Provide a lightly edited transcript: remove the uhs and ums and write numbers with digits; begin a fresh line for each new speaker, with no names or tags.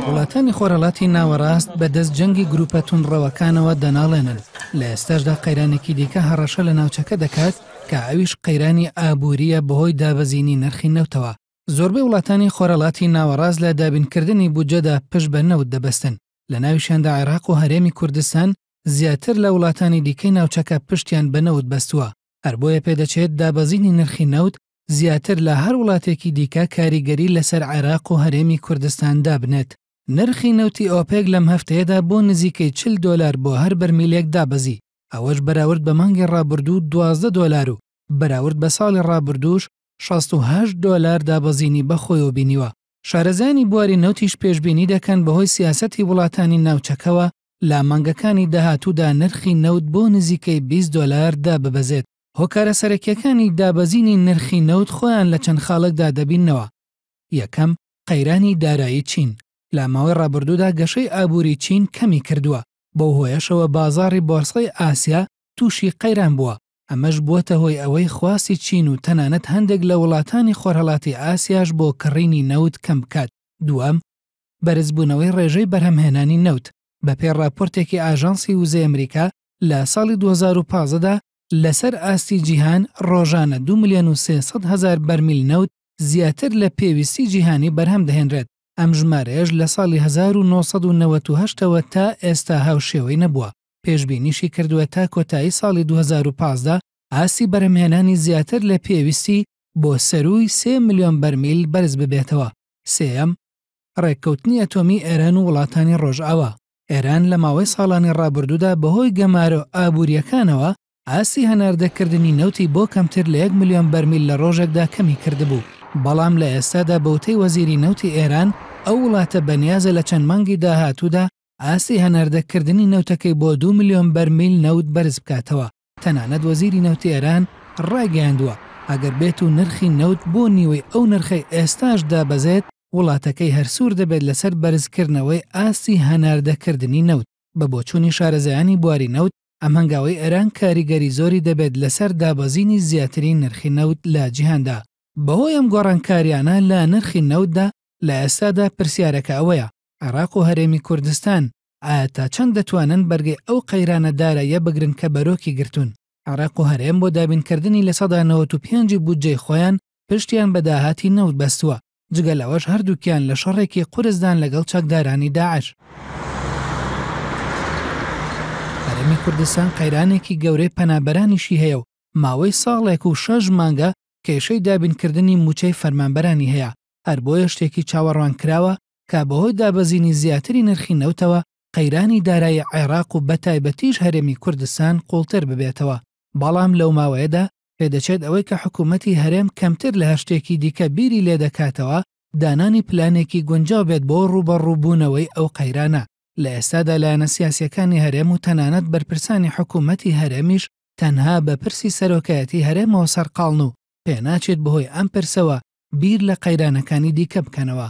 وڵاتانی خۆرهەڵاتی ناوەڕاست بەدەست جەنگی گروپە توندڕەوەکانەوە دەناڵێنن، لە ئێستاشدا قەیرانێکی دیکە هەڕەشە لە ناوچەکە دەکات کە ئەویش قەیرانی ئابوورییە بەهۆی دابەزینی نرخی نەوتەوە. زۆربەی وڵاتانی خۆرهەڵاتی ناوەڕاست لە دابینکردنی بودجەدا پشت بە نەوت دەبەستن، لەناویشیاندا عێراق و هەرێمی کوردستان زیاتر لە وڵاتانی دیکەی ناوچەکە پشتیان بە نەوت بەستووە، هەر بۆیە پێدەچێت دابەزینی نرخی نەوت زیاتر لە هەر وڵاتێکی دیکە کاریگەری لەسەر عێراق و هەرێمی کوردستان دابنێت. نرخی نەوتی ئۆپێک لەم هەفتەیەدا بۆ نزیکەی 40 دۆلار بۆ هەر بەرمیلێک دابەزی، ئەوەش بەراورد بە مانگی ڕابردوو 12 دۆلار و بەراورد بە ساڵی ڕابردووش 68 دۆلار دابەزینی بەخۆیەوە بینیوە. شارەزایانی بواری نەوتیش پێشبینی دەکەن بەهۆی سیاسەتی وڵاتانی ناوچەکەوە لە مانگەکانی داهاتوودا نرخی نەوت بۆ نزیکەی 20 دۆلار داببەزێت. هۆکارە سەرەکییەکانی دابەزینی نرخی نەوت خۆیان لە چەند خاڵێکدا دەبیننەوە. یەکەم، قەیرانی دارایی چین، لە ماوەی ڕابردوودا گەشەی ئابووری چین کەمی کردووە، بەو هۆیەشەوە بازاڕی بۆرسەی ئاسیا تووشی قەیران بووە، ئەمەش بووەتە هۆی ئەوەی خواستی چین و تەنانەت هەندێک لە وڵاتانی خۆرهەڵاتی ئاسیاش بۆ کڕینی نەوت کەم بکات. دووەم، بەرزبوونەوەی ڕێژەی بەرهەمهێنانی نەوت، بەپێی ڕاپۆرتێکی ئاژانسی وزەی ئەمریکا، لە ساڵی 2015 دا لەسەر ئاستی جیهان ڕۆژانە 2 ملیۆن و 300 هەزار بەرمیل نەوت زیاتر لە پێویستی جیهانی بەرهەم دەهێنرێت، ئەم ژمارەیەش لە ساڵی 1998 ەوە تا ئێستا هاوشێوەی نەبووە، پێشبینیشی کردووە تا کۆتایی ساڵی 2015 ئاستی بەرهەمهێنانی زیاتر لە پێویستی بۆ سەرووی 3 ملیۆن بەرمیل بەرز ببێتەوە. سێیەم، ڕێککەوتنی ئەتۆمی ئێران و وڵاتانی ڕۆژئاوا. ئێران لە ماوەی ساڵانی ڕابردوودا بەهۆی گەمارۆ ئابوورییەکانەوە ئاستی هەناردەکردنی نەوتی بۆ کەمتر لە یەک ملیۆن بەرمیل لە ڕۆژێکدا کەمی کردبوو، بەڵام لە ئێستادا بەوتەی وەزیری نەوتی ئێران، ئەو وڵاتە بەنیازە لە چەند مانگی داهاتوودا ئاستی هەناردەکردنی نەوتەکەی بۆ دوو ملیۆن بەرمیل نەوت بەرز بکاتەوە. تەنانەت وەزیری نەوتی ئێران ڕایگەیاندووە، ئەگەر بێت و نرخی نەوت بۆ نیوەی ئەو نرخەی ئێستاش دابەزێت، وڵاتەکەی هەر سوور دەبێت لەسەر بەرزکردنەوەی ئاستی هەناردەکردنی نەوت. بە بۆچوونی شارەزایانی بواری نەوت، ئەم هەنگاوەی ئێران کاریگەری زۆری دەبێت لەسەر دابەزینی زیاتری نرخی نەوت لە جیهاندا. بەهۆی ئەم گۆڕانکارییانە لە نرخی نەوتدا، لە ئێستادا پرسیارەکە ئەوەیە، عێراق و هەرێمی کوردستان ئایا تا چەند دەتوانن بەرگەی ئەو قەیرانە داراییە بگرن کە بەرۆکی گرتوون؟ عێراق و هەرێم بۆ دابینکردنی 95% ی بودجەی خۆیان پشتیان بە داهاتی نەوت بەستووە، جگە لەوەش هەردووکیان لە شەڕێکی قورسدان لەگەڵ چەکدارانی داعش. هەرێمی کوردستان قەیرانێکی گەورەی پەنابەرانیشی هەیە و ماوەی ساڵێک و شەش مانگە کێشەی دابینکردنی مووچەی فەرمانبەرانی هەیە، هەر بۆیە شتێکی چاوەڕوانکراوە کە بەهۆی دابەزینی زیاتری نرخی نەوتەوە قەیرانی دارایی عێراق و بەتایبەتیش هەرێمی کوردستان قوڵتر ببێتەوە، بەڵام لەو ماوەیەدا پێدەچێت ئەوەی کە حکوومەتی هەرێم کەمتر لە هەر شتێکی دیکە بیری لێدەکاتەوە دانانی پلانێکی گونجاو بێت بۆ ڕووبەڕووبوونەوەی ئەو قەیرانە. لە ئێستادا لایەنە سیاسییەکانی هەرێم و تەنانەت بەرپرسانی حکوومەتی هەرێمیش تەنها بە پرسی سەرۆکایەتی هەرێمەوە سەرقاڵن و پێناچێت بەهۆی ئەم پرسەوە بیر لە قەیرانەکانی دیکە بکەنەوە.